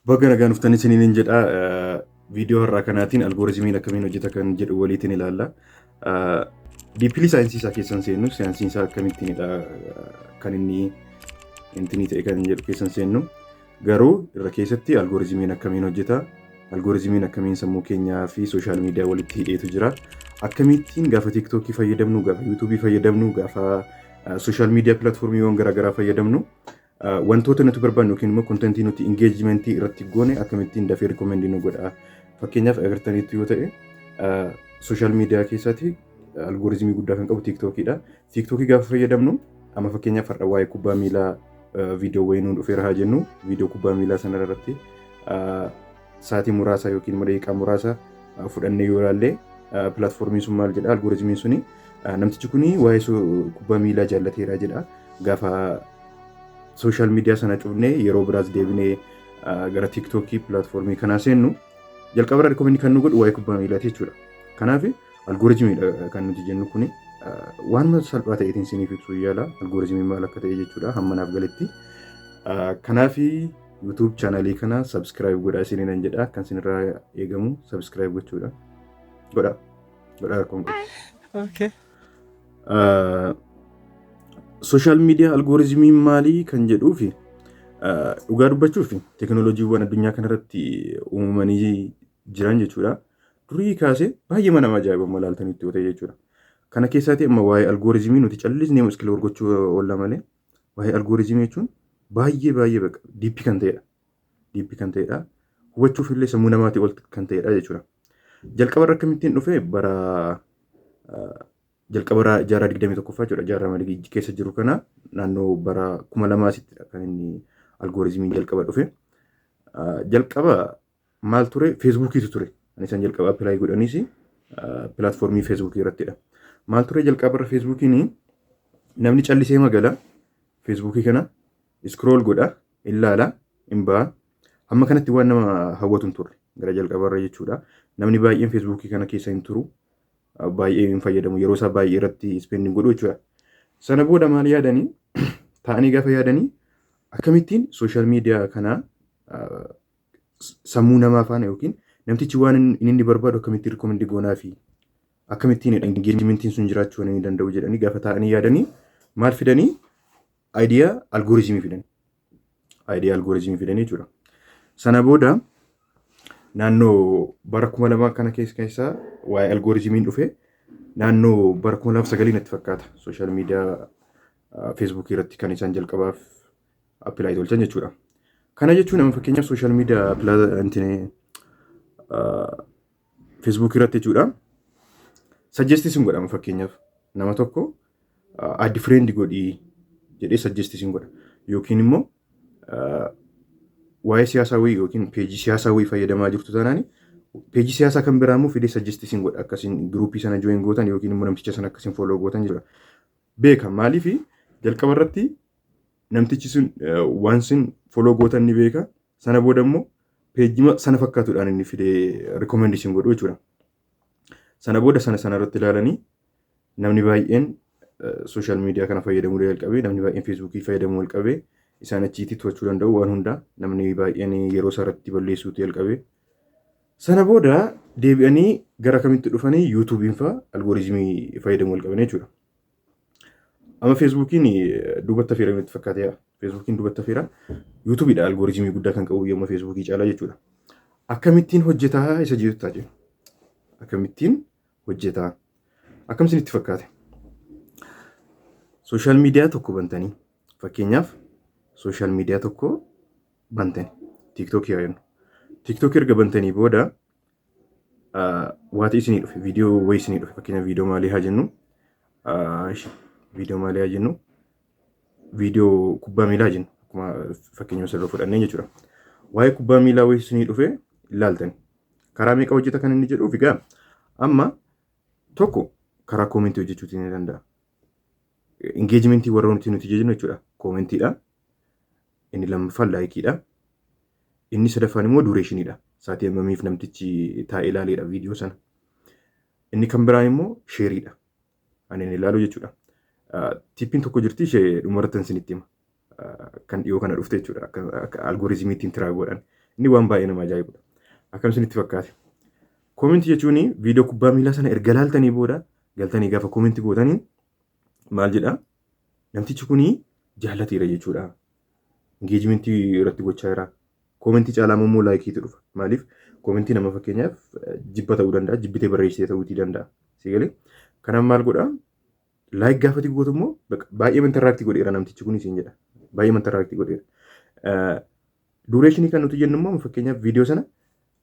Baga nagaan dhuftanii isiniin jedha. Viidiyoo har'aa kanaatiin algorithmiin akkamiin hojjeta kan jedhu waliitiin ilaalla. Deeply saayinsii isaa keessan seennu, saayinsiin isaa akkamittiinidha kan inni intinii ta'e kan jedhu keessan seennu. Garuu irra keessatti algorithmiin akkamiin hojjeta, algorithmiin akkamiin sammuu keenyaa fi social media walitti hidheetu jira. Akkamittiin gaafa TikTokii fayyadamnu, gaafa YouTubeii fayyadamnu, gaafa social media platformiiwwan garaagaraa fayyadamnu, wantoota nuti barbaannu yookiin immoo contentii nuti engagementii irratti goone akkamittiin dafee recommendii nu godha. Fakkeenyaaf agartaniitu yoo ta'e, social media keessatti algorithmii guddaa kan qabu TikTokiidha. TikTokii gaafa fayyadamnu, amma fakkeenyaaf har'a waa'ee kubbaa miilaa viidiyoo wayii nuun dhufeera haa jennu. Viidiyoo kubbaa miilaa sana irratti sa'aatii muraasa yookiin immoo daqiiqaa muraasa fudhannee yoo ilaalle, platformiin sun maal jedha? Algorithmiin suni namtichi kuni waa'ee kubbaa miilaa jaallateera jedha. Gaafa social media sana cufnee yeroo biraas deebinee gara TikTokii platformii kanaa seennu, jalqaba irra recommendii kan nu godhu waa'ee kubbaa miilaati jechuudha. Kanaaf algorithmiidha kan nuti jennu kuni waan salphaa ta'eetiin isiniif ibsuu yaala, algorithmiin maal akka ta'e jechuudha hamma naaf galetti. Kanaaf YouTube channelii kana subscribe godhaa isiniin jedha. Kan isinirraa eegamu subscribe gochuudha. Godhaa. Godhaa, rakkoon qabu. Okay. Social media algorithmiin maalii kan jedhuufi, dhugaa dubbachuuf teekinooloojiiwwan addunyaa kanarratti uumamanii jiran jechuudha. Durii kaasee baay'ee nama ajaa'iba amma ilaaltanitti yoo ta'e jechuudha. Kana keessaati amma waa'ee algorithmii nuti callisnee explore gochuu oolla malee, waa'ee algorithmii jechuun baay'ee baay'ee baqa deepii kan ta'edha. Deepii kan ta'edha. Hubachuuf illee sammuu namaatii ol kan ta'edha jechuudha. Jalqaba irra akkamittiin dhufe? Bara jalqaba jaarraa 21ffaa jechuudha. Jaarraa keessa jiru kana naannoo bara 2000 asittidha kan inni algorithmiin jalqaba dhufe. Jalqaba maal ture? Facebookiitu ture. Ani isaan jalqaba apply godhaniis platformii Facebookii irrattidha. Maal ture jalqaba irra Facebookiin? Namni callisee magala Facebookii kana scroll godha, ilaala, hin ba'a. Hamma kanatti waan nama hawwatu hin turre gara jalqaba irra jechuudha. Namni baay'een Facebookii kana keessa hin turu. Baay'ee hin fayyadamu, yeroo isaa baay'ee irratti spending godhu jechuudha. Sana booda maal yaadanii? Ta'anii gaafa yaadanii, akkamittiin social media kana sammuu namaa faana yookiin namtichi waan inni barbaadu akkamittiin recommendii goonaa fi akkamittiin engagementiin sun jiraachuu inni danda'u jedhanii gaafa taa'anii yaadanii, maal fidanii? Idea algorithmii fidan. Idea algorithmii fidanii jechuudha. Sana booda naannoo bara 2000 kana keessa waa'ee algorithmiin dhufe. Naannoo bara 2009 natti fakkaata social media Facebookii irratti kan isaan jalqabaaf apply tolchan jechuudha. Kana jechuun amma fakkeenyaaf social media Facebookii irratti jechuudha. Suggestii godhama. Fakkeenyaaf nama tokko add friend godhii jedhee suggestii godha. Yookiin immoo waa'ee siyaasaa wayii yookiin pageii siyaasaa wayii fayyadamaa jirtu taanaan, pageii siyaasaa kan biraa immoo fidee suggestii godha, akkasiin groupii sana join gootan yookiin immoo namticha sana akkasiin follow gootan jechuudha. Beeka, maaliif? Jalqaba irratti namtichi sun waan sin follow gootan ni beeka. Sana booda immoo pageii sana fakkaatuudhaan inni fidee recommendation godhu jechuudha. Sana booda sana sana irratti ilaalanii namni baay'een social media kana fayyadamuu jalqabee, namni baay'een Facebookii fayyadamuu jalqabee, isaan achiitti to'achuu danda'u waan hundaa, namni baay'een yeroo isaa irratti balleessuutu jalqabee. Sana booda deebi'anii gara kamitti dhufanii? YouTubeiin fa'aa algorithmii fayyadamuu jalqaban jechuudha. Amma Facebookiin duubatti hafeera natti fakkaateera. Facebookiin duubatti hafeera. YouTubeiidha algorithmii guddaa kan qabu yommuu Facebookii caalaa jechuudha. Akkamittiin hojjetaa isa jedhu ta'a jiru. Akkamittiin hojjetaa? Akkam isinitti fakkaate? Social media tokko bantanii, fakkeenyaaf social media tokko bantanii, TikTokii haa jennu. TikTokii erga bantanii booda waati isinii dhufe, viidiyoo wayii isinii dhufe. Fakkeenyaaf viidiyoo maalii haa jennu? Viidiyoo maalii haa jennu? Viidiyoo kubbaa miilaa jennu, akkuma fakkeenya asirra fudhannee jechuudha. Waa'ee kubbaa miilaa wayii isinii dhufe ilaaltani. Karaa meeqa hojjeta kan inni jedhuuf egaa, amma tokko karaa commentii hojjechuutiin ni danda'a. Engagementii warra nuti jennu jechuudha. Commentiidha. Inni lammaffaan likeiidha. Inni sadaffaan immoo durationiidha. Saatii hammamiif namtichi taa'ee ilaaleedha viidiyoo sana. Inni kan biraan immoo shareiidha. Ani inni ilaalu jechuudha. Tipiin tokko jirti, ishee dhumarratti isinitti hima. Kan dhiyoo kana dhufte jechuudha. Akka algorithmii ittiin track godhan. Inni waan baay'ee nama ajaa'ibudha. Akkam isinitti fakkaate? Comment jechuun viidiyoo kubbaa miilaa sana erga laaltanii booda galtanii gaafa comment gootanii maal jedhaa? Namtichi kuni jaallateera jechuudha. Engagement irratti gochaa jira. Comment caalaa immoo likeiitu dhufa. Maaliif? Comment nama fakkeenyaaf jibba ta'uu danda'a, jibbitee barreessitee ta'uutii danda'a. Si galee? Kanaaf maal godhaa? Like gaafati gootu immoo baay'ee interact godheera namtichi kun isiin jedha. Baay'ee interact godheera. Duration kan nuti jennu immoo fakkeenyaaf viidiyoo sana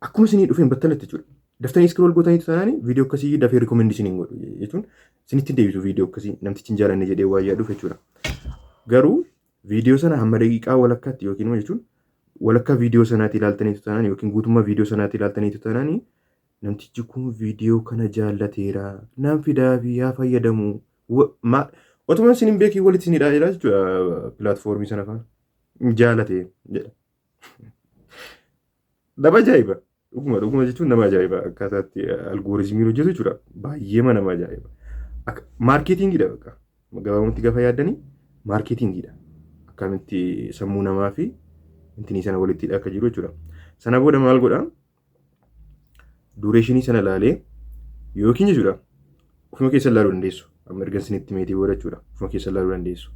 akkuma isinii dhufeen battalatti jechuudha. Daftanii scroll gootanii taanaan viidiyoo akkasii dafee recommend isiniin godhu jechuun isinitti deebisu, viidiyoo akkasii namtichi hin jaalanne jedhee waa yaaduuf jechuudha. Garuu viidiyoo sana hamma daqiiqaa walakkaatti yookiin immoo jechuun walakkaa viidiyoo sanaatti ilaaltaniitu taanaan yookiin guutummaa viidiyoo sanaatti ilaaltaniitu taanaan, namtichi kun viidiyoo kana jaallateera, naan fidaa fi haa fayyadamu. Otuma isin hin beekiin walitti isinidhaa jira jechuudha platform sana faana. Jaalate jedha. Nama ajaa'iba. Dhuguma dhuguma jechuun nama ajaa'iba, akkaataatti algorithmiin hojjetu jechuudha. Baay'ee nama ajaa'iba. Marketingiidha bakka. Gabaabumatti gaafa yaaddanii marketingiidha. Akkamitti sammuu namaa fi intinii sana walitti akka jiru jechuudha. Sana booda maal godhaa? Duration sana ilaalee yookiin jechuudha ofuma keessa ilaaluu dandeessu. Amma erga isinitti meetii booda jechuudha. Ofuma keessa ilaaluu dandeessu.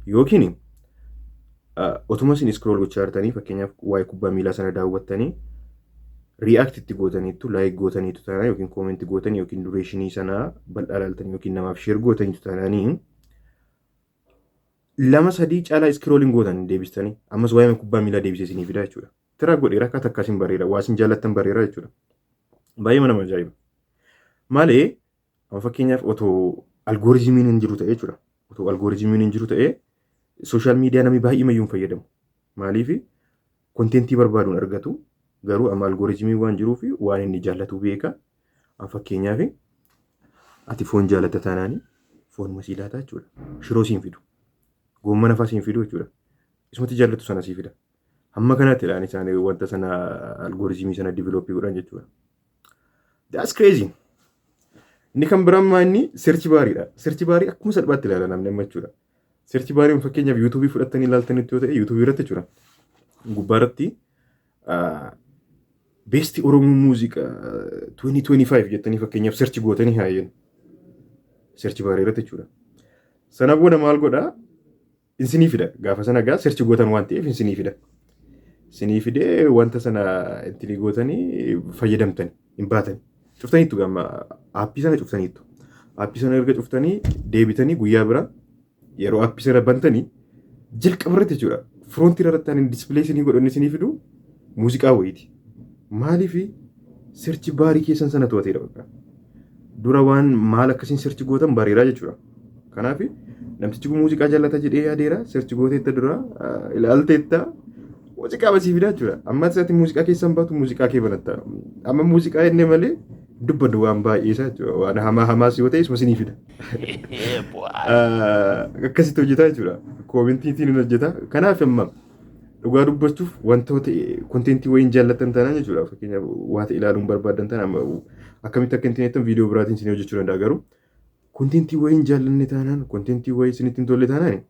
Yookiin otuma isin scroll gochaa jirtanii, fakkeenyaaf waa'ee kubbaa miilaa sana daawwattanii, react itti gootaniittu, like gootaniitu taanaan, yookiin comment gootanii, yookiin duration sanaa bal'aa ilaaltanii, yookiin namaaf share gootaniitu taanaanii, lama sadii caalaa scrolling gootan deebistanii ammas waa'ee kubbaa miilaa deebisee isinii fida jechuudha. Tiraa godheera, akka akkasiin bareeda, waa isin jaallattan bareera jechuudha. Baay'ee nama ajaa'iba. Malee amma fakkeenyaaf otoo algorithmiin hin jiru ta'e jechuudha. Otoo algorithmiin hin jiru ta'e social media namni baay'ee mayyuu hin fayyadamu. Maaliif? Content barbaaduun argatu, garuu amma algorithm waan jiruuf waan inni jaallatu beeka. Fakkeenyaaf ati foon jaalatta taanaani foonuma sii laata jechuudha. Shiroo siin fidu. Goommana fa'aa siin fidu jechuudha. Isumatti jaallatu sana sii fida. Hamma kanattidhaan isaan wanta sana algorithm sana develop godhan jechuudha. That's crazy. Inni kan biraan maa inni search bariidha. Search bar akkuma salphaatti ilaala namni amma jechuudha. Search bariin fakkeenyaaf YouTube fudhattanii ilaaltanitti yoo ta'e, YouTube irratti jechuudha. Gubbaa irratti "best Oromoo muuziqaa 2025" jettanii fakkeenyaaf search gootanii haa jennu. Search bar irratti jechuudha. Sana booda maal godhaa? Isinii fida. Gaafa sana gaa search gootan waan ta'eef isinii fida. Isinii fidee wanta sana ittiin gootanii fayyadamtani hin baatani. Cuftaniittu gama app sana cuftaniittu. App sana erga cuftanii deebitanii guyyaa bira yeroo app sana bantanii jalqaba irratti jechuudha. Front irratti ani display isinii godhanni isinii fidu muuziqaa wayiiti. Maaliif? Search bar keessan sana to'ateera bakka. Dura waan maal akkasiin search gootan bareedaa jechuudha. Kanaaf namtichi kun muuziqaa jaallata jedhee yaadeera, search gooteetta, dura ilaalteetta, muuziqaa basii fidaa jechuudha. Amma asirratti muuziqaa keessan baatu, muuziqaa kee banatta. Amma muuziqaa inni malee dubbaddu waan baay'ee isaa jechuudha. Waan hamaa hamaas yoo ta'e isuma isinii fida. Akkasitti hojjetaa jechuudha. Commentiitiin hin hojjeta. Kanaaf amma dhugaa dubbachuuf wantoota content wayiin jaallattan taanaan jechuudha. Fakkeenyaaf waa ta'e ilaaluun barbaadan taanaan, akkamitti akka intinettan viidiyoo biraatiin isin hojjechuu danda'a, garuu content wayiin jaallanne taanaan, content wayii isinitti hin tolle taanaan,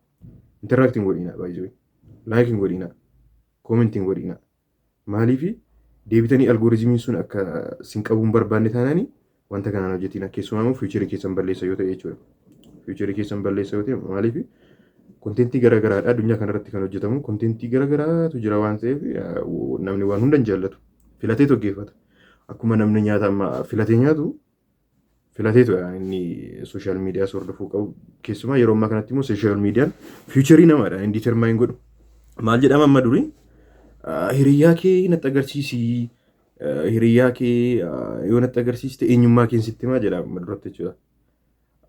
interactiin godhina baay'ee, likeiin godhina, commentiin godhina. Maaliif? Deebitanii algorithmiin sun akka sin qabuu hin barbaanne taanaan wanta kanaan hojjetina. Keessumaa immoo future keessan balleessa yoo ta'e jechuudha. Future keessan balleessa yoo ta'e, maaliif? Content garaagaraadha addunyaa kanarratti kan hojjetamu, content garaagaraatu jira waan ta'eef namni waan hunda hin jaallatu, filatee hojjeeffata. Akkuma namni nyaata amma filatee nyaatu, filateetu inni social medias hordofuu qabu. Keessumaa yeroo ammaa kanatti immoo social mediaan future namaadha inni determine godhu. Maal jedhama amma durii? Hiriyaa kee natti agarsiisi, hiriyaa kee yoo natti agarsiiste eenyummaa kee sitti himaa jedha amma duratti jechuudha.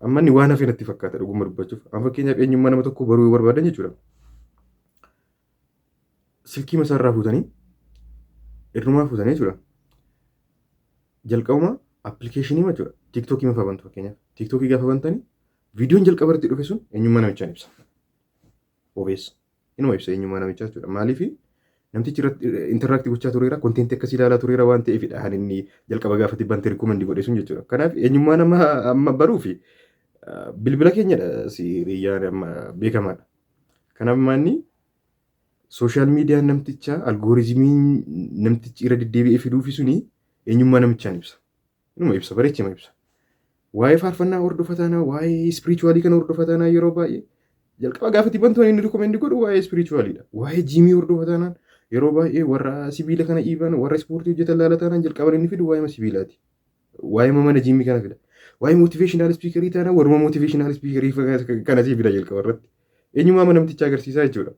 Amma inni waan hafe natti fakkaata dhuguma dubbachuuf. Amma fakkeenyaaf eenyummaa nama tokko baruu yoo barbaadan jechuudha. Silkii masaarraa fuutanii, irrumaa fuutanii jechuudha. Jalqabuma application jechuudha. TikTok mafa bantu fakkeenyaaf. TikTok gaafa bantanii viidiyoon jalqaba irratti dhufe sun eenyummaa namichaa ibsa. Obeessa. Inuma ibsa eenyummaa namichaa jechuudha. Maaliif? Namtichi irratti interact gochaa tureera, content akkasii ilaalaa tureera waan ta'eefidha kan inni jalqaba gaafatti bante recommend godhe sun jechuudha. Kanaaf eenyummaa nama amma baruu fi bilbila keenyadha hiriyyaan amma beekamaadha. Kanaaf maanni Social mediaan namtichaa, algorithmiin namtichi irra deddeebi'ee fiduufi suni eenyummaa namichaan ibsa. Inuma ibsa, bareechima ibsa. Waa'ee faarfannaa hordofa taanaa, waa'ee spiritualii kana hordofa taanaa, yeroo baay'ee jalqaba gaafa bantu inni recommend godhu waa'ee spiritualiidha. Waa'ee gymii hordofa taanaan, yeroo baay'ee warra sibiila kana dhiiban, warra ispoortii hojjetan laala taanaan, jalqaba inni fidu waa'ee sibiilaati. Waa'ee mana gymii kana fida. Waa'ee motivational speakerii taanaan, warruma motivational speakerii kana sii fida jalqaba irratti. Eenyummaa namtichaa agarsiisaa jechuudha.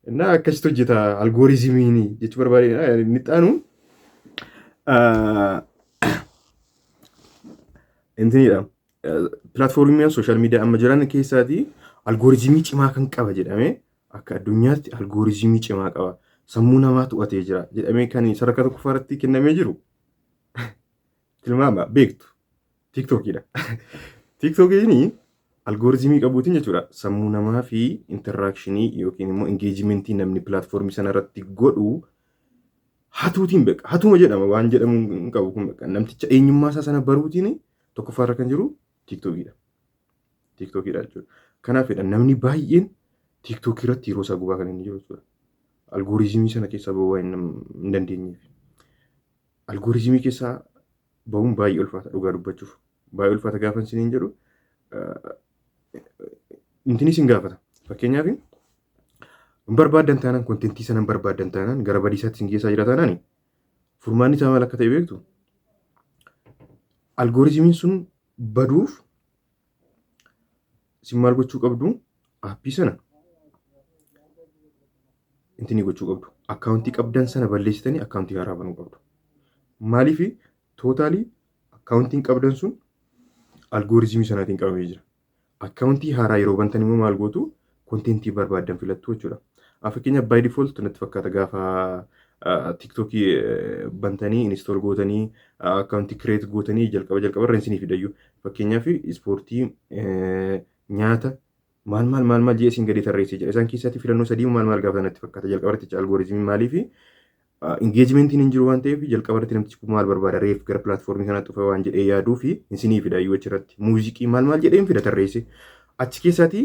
Innaa akkasitti hojjeta algorithmiin jechuu barbaadedha. Inni xaanu intinidha. Platformiin social media amma jiran keessaatii algorithmii cimaa kan qaba jedhamee, akka addunyaatti algorithmii cimaa qaba, sammuu namaa to'atee jira jedhamee kan sadarkaa tokkoffaa irratti kennamee jiru, tilmaama beektu, TikTokiidha. TikTokiin algorithmii qabuutiin jechuudha, sammuu namaa fi interactionii yookiin immoo engagementii namni platformii sana irratti godhu hatuutiin beeka. Hatuma jedhama, waan jedhamu hin qabu kun beeka. Namticha eenyummaa isaa sana baruutiin tokkoffaa irra kan jiru TikTokiidha. TikTokiidha jechuudha. Kanaafidha namni baay'een TikTokii irratti yeroo isaa gubaa kan inni jiru jechuudha. Algorithmii sana keessaa bahuu waan hin dandeenyeef. Algorithmii keessaa bahuun baay'ee ulfaata, dhugaa dubbachuuf. Baay'ee ulfaata gaafa isiniin jedhu, intini isin gaafata. Fakkeenyaaf, hin barbaaddan taanaan, contentii sana hin barbaaddan taanaan, gara badiisaatti isin geessaa jira taanaan, furmaanni isaa maal akka ta'e beektu? Algorithmiin sun baduuf isin maal gochuu qabdu? Appii sana intinii gochuu qabdu. Accountii qabdan sana balleessitanii accountii haaraa banuu qabdu. Maaliif? Totally accountiin qabdan sun algorithmii sanaatiin qabamee jira. Accountii haaraa yeroo bantan immoo maal gootu? Contentii barbaaddan filattu jechuudha. Fakkeenyaaf, by default natti fakkaata, gaafa TikTokii bantanii install gootanii accountii create gootanii jalqaba jalqaba irra isinii fidayyuu. Fakkeenyaaf, ispoortii, nyaata, maal maal maal maal jee isin gadi tarreessee jira. Isaan keessatti filannoo sadii maal maal gaafa natti fakkaata jalqaba irratti algorithmii. Maaliif? Engagementiin hin jiru waan ta'eef, jalqaba irratti namtichi kun maal barbaada, reef gara platformii kanaatti dhufe waan jedhee yaaduu fi isinii fidayyuu achirratti muuziqii maal maal jedhee hin fida tarreesse. Achi keessaatii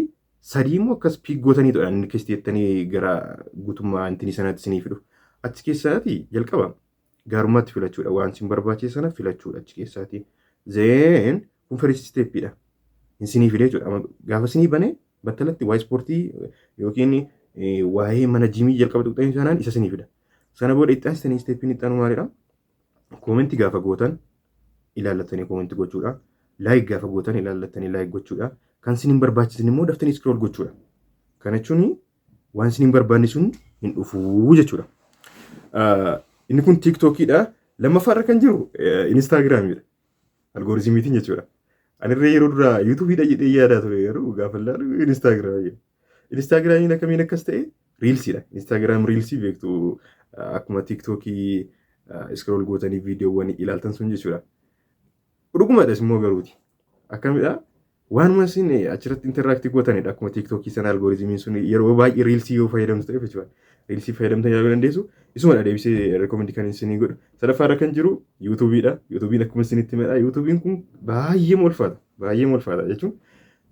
sadii immoo akkas pick gootanii to'an inni keessatti jettanii gara guutummaa intinii sanaatti isinii fidu. Achi keessaatii jalqaba gaarummaatti filachuudha, waan isin barbaachise sana filachuudha achi keessaatii. Then kun first steppiidha. Isinii fide jechuudha. Gaafa isinii bane battalatti waa'ee ispoortii yookiin waa'ee mana gymii jalqaba tuqxanii sanaan isa isinii fida. Sana booda itti aansitanii steppiin itti aanu maalidha? Commentii gaafa gootan ilaallatanii commentii gochuudha. Like gaafa gootan ilaallatanii like gochuudha. Kan isin hin barbaachisin immoo daftanii scroll gochuudha. Kana jechuun waan isin hin barbaanne sun hin dhufuu jechuudha. Inni kun TikTokiidha. Lammaffaarra kan jiru Instagramiidha. Algorithmiitiin jechuudha. Anirree yeroo duraa YouTubeiidha jedhee yaadaa ture, garuu gaafa ilaalu Instagramii. Instagramiin akkamiin akkas ta'e? Reelsiidha. Instagram Reelsii beektu, akkuma TikTokii scroll gootanii viidiyoowwan ilaaltan sun jechuudha. Dhugumadhas immoo garuuti. Akkamidha? Waanuma isin achirratti interactii gootanidha. Akkuma TikTokii sana algorithmiin sun yeroo baay'ee Reelsii yoo fayyadamtu ta'e jechuudha. Reelsii fayyadamtan yaaduu dandeessu. Isumadha deebisee recommend kan isinii godhu. Sadaffaarra kan jiru YouTubeiidha. YouTubeiin akkuma isinitti himedha. YouTubeiin kun baay'ee ulfaata. Baay'ee ulfaata jechuun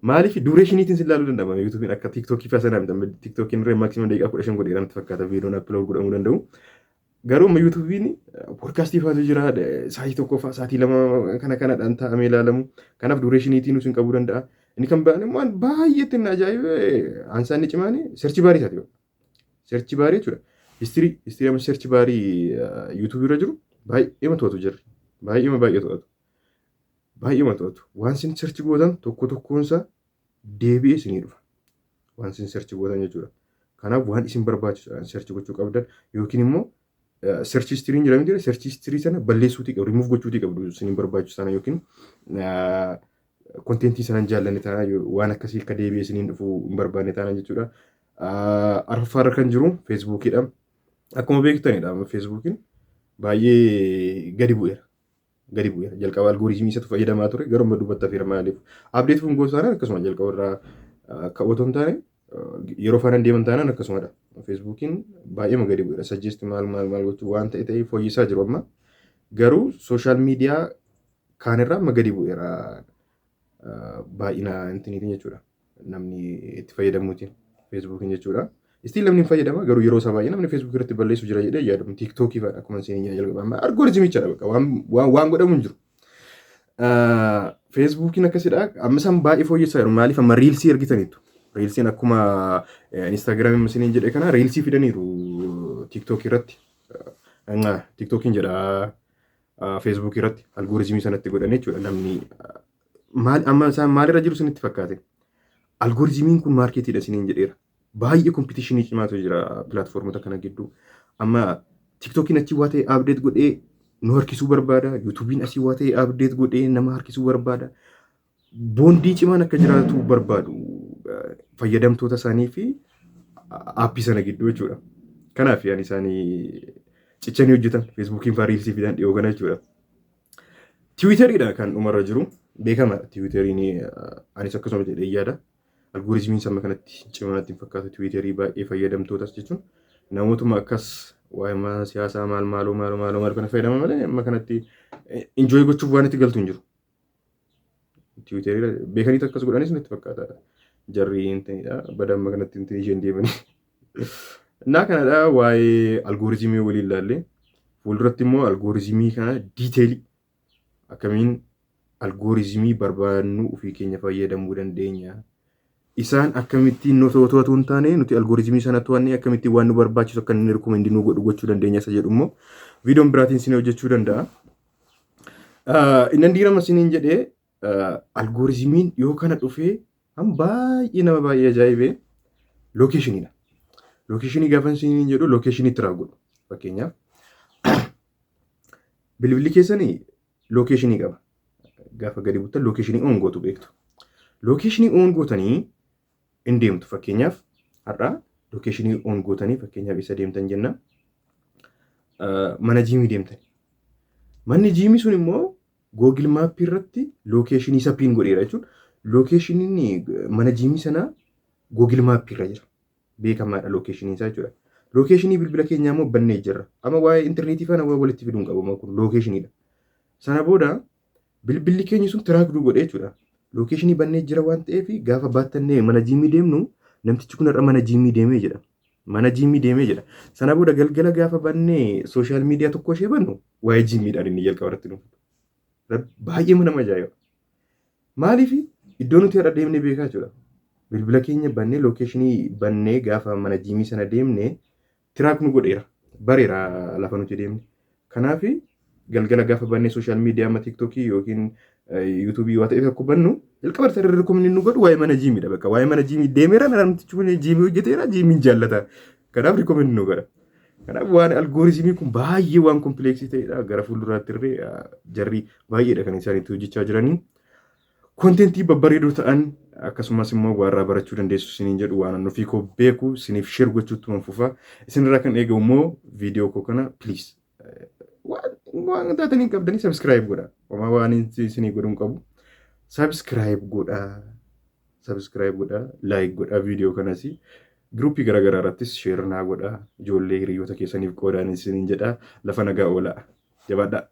maaliif? Durationiitiin sin ilaaluu danda'ama. YouTubeiin akka TikTokii fa'aa sanaa miti. TikTokiin irra maximum daqiiqaa 15 godheera natti fakkaata viidiyoon upload godhamuu danda'u. Garuu amma YouTubeiin podcastii fa'aatu jira, sa'aatii 1 fa'aa, sa'aatii 2 kana kanadhaan taa'amee ilaalamu. Kanaaf durationiitiin sun qabuu danda'a. Inni kan biraan immoo baay'eetti inni ajaa'ibe ansaan inni cimaan search barii isaati. Search barii jechuudha. History amma search barii YouTubeii irra jiru baay'ee to'atu jirri. Baay'ee baay'ee to'atu. Baay'ee to'atu. Waan isin search gootan tokko tokkoonsaa deebi'ee isinii dhufa. Waan isin search gootan jechuudha. Kanaaf waan isin barbaachisu search gochuu qabdan, yookiin immoo search historyn jira miti, search history sana balleessuutii qabdu, rimuuf gochuutii qabdu isin barbaachisu sana, yookiin contentii sana hin jaallanne taana, waan akkasii akka deebi'ee isiniin dhufuu hin barbaanne taana jechuudha. Arfaffaarra kan jiru Facebookiidha. Akkuma beektanidha, Facebookiin baay'ee gadi bu'eera. Gadi bu'eera. Jalqaba algorithmii isatu fayyadamaa ture, garuu amma duubatti hafeera. Maaliif? Update fungoo taanaan akkasuma jalqaba irraa ka'uu otoo hin taane, yeroo faana deeman taanaan akkasumadha. Facebookiin baay'ee gadi bu'eera. Suggest maal maal maal gochuu waan ta'e ta'e fooyyessaa jiru amma. Garuu social media kaanirraa amma gadi bu'eera baay'ina intiniitiin jechuudha. Namni itti fayyadamuutiin Facebookiin jechuudha. Still namni hin fayyadama, garuu yeroo isaa baay'ee namni Feesbuukii irratti balleessu jira jedhee yaadamu. TikTokii fa'aadha akkuma isin jalqaba. Algorithmichadha bakka waan godhamu hin jiru. Feesbuukiin akkasidha. Amma isaan baay'ee fooyyessaa jiru. Maaliif amma Reelsii argitaniitu. Reelsiin akkuma Instagramii isiniin jedhe kana Reelsii fidaniiru TikTokii irratti. TikTokiin jedha, Feesbuukii irratti algorithmii sanatti godhan jechuudha. Namni maal amma isaan maalirra jiru isinitti fakkaate? Algorithmiin kun marketiidha isiniin jedheera. Baay'ee competitionii cimaatu jira platformota kana gidduu. Amma TikTokiin achi waa ta'e update godhee nu harkisuu barbaada. YouTubeiin asii waa ta'e update godhee nama harkisuu barbaada. Bondii cimaan akka jiraatu barbaadu fayyadamtoota isaanii fi appii sana gidduu jechuudha. Kanaaf yaani isaanii cichanii hojjetan Feesbuukiin faa Reelsii fidan dhiyoo kana jechuudha. Twitteriidha kan dhumarra jiru, beekama. Twitteriin anis akkasuma jedhee yaada. Algorithmiin sama kanatti cimaa natti hin fakkaatu. Twitterii baay'ee fayyadamtootas jechuun namootuma akkas waa'ee siyaasaa maal maaloo maaloo maaloo maal kana fayyadaman malee amma kanatti enjoy gochuuf waan itti galtu hin jiru. Twitterii beekaniitu akkas godhanis natti fakkaata. Jarri intinidha. Bada amma kanatti intin isheen deemanii. Innaa kanadha waa'ee algorithmii waliin ilaalle. Fuulduratti immoo algorithmii kana detailii, akkamiin algorithmii barbaadnu ofii keenya fayyadamuu dandeenya. Isaan akkamittiin nu to'atu hin taane, nuti algorithmii sana to'annee akkamittiin waan nu barbaachisu akka inni recommend nu godhu gochuu dandeenya isa jedhu immoo viidiyoon biraatiin isin hojjechuu danda'a. Inni diirama isiniin jedhee algorithmiin yoo kana dhufee han baay'ee nama baay'ee ajaa'ibee locationiidha. Locationii gaafa isiniin jedhu locationii track godhu. Fakkeenyaaf, bilbilli keessanii locationii qaba. Gaafa gadi buttan locationii on gootu, beektu. Locationii on gootanii hin deemtu. Fakkeenyaaf, har'a locationii on gootanii, fakkeenyaaf, isa deemtan jenna. Mana gymii deemtani. Manni gymii sun immoo Google Mapii irratti locationii isa pin godheera jechuudha. Locationiin mana gymii sanaa Google Mapii irra jira. Beekamaadha locationiin isaa jechuudha. Locationii bilbila keenyaa immoo bannee jirra. Amma waa'ee intarneetii faana waan walitti fiduun qabu kun locationiidha. Sana booda bilbilli keenya sun track godhee jechuudha. Locationii bannee jira waan ta'eef, gaafa baattannee mana gymii deemnu, namtichi kun har'a mana gymii deemee jedha. Mana gymii deemee jedha. Sana booda galgala gaafa bannee social media tokko ishee bannu, waa'ee gymiidhaan inni jalqaba irratti nuuf. Baay'ee nama ajaa'iba. Maaliif iddoo nuti har'a deemnee beekaa jechuudha. Bilbila keenya bannee, locationii bannee, gaafa mana gymii sana deemnee track nu godheera. Bareera lafa nuti deemne. Kanaaf galgala gaafa bannee social media amma TikTokii yookiin YouTubeii waa ta'e tokko bannu, jalqaba irratti recommend nu godhu waa'ee mana gymiidha. Bakka waa'ee mana gymii deemeera, namtichi kun gymii hojjeteera, gymiin jaallata. Kanaaf recommend nu godha. Kanaaf waan algorithmii kun baay'ee waan complexii ta'edha. Gara fuulduraatti illee jarri baay'eedha kan isaan itti hojjechaa jiranii. Contentii babbareedoo ta'an akkasumas immoo warraa barachuu dandeessu isiniin jedhu, waan ofii koo beeku isiniif share gochuutti man fufa. Isinirraa kan eegamu immoo viidiyoo koo kana please waan taatanii qabdanii subscribe godha. Homaa waan isinii godhuu hin qabu. Subscribe godha. Subscribe godha. Like godha viidiyoo kanas. Groupii garaagaraa irrattis share naa godha. Ijoollee hiriyoota keessaniif qoodaan isiniin jedha. Lafa nagaa oolaa. Jabaadhaa.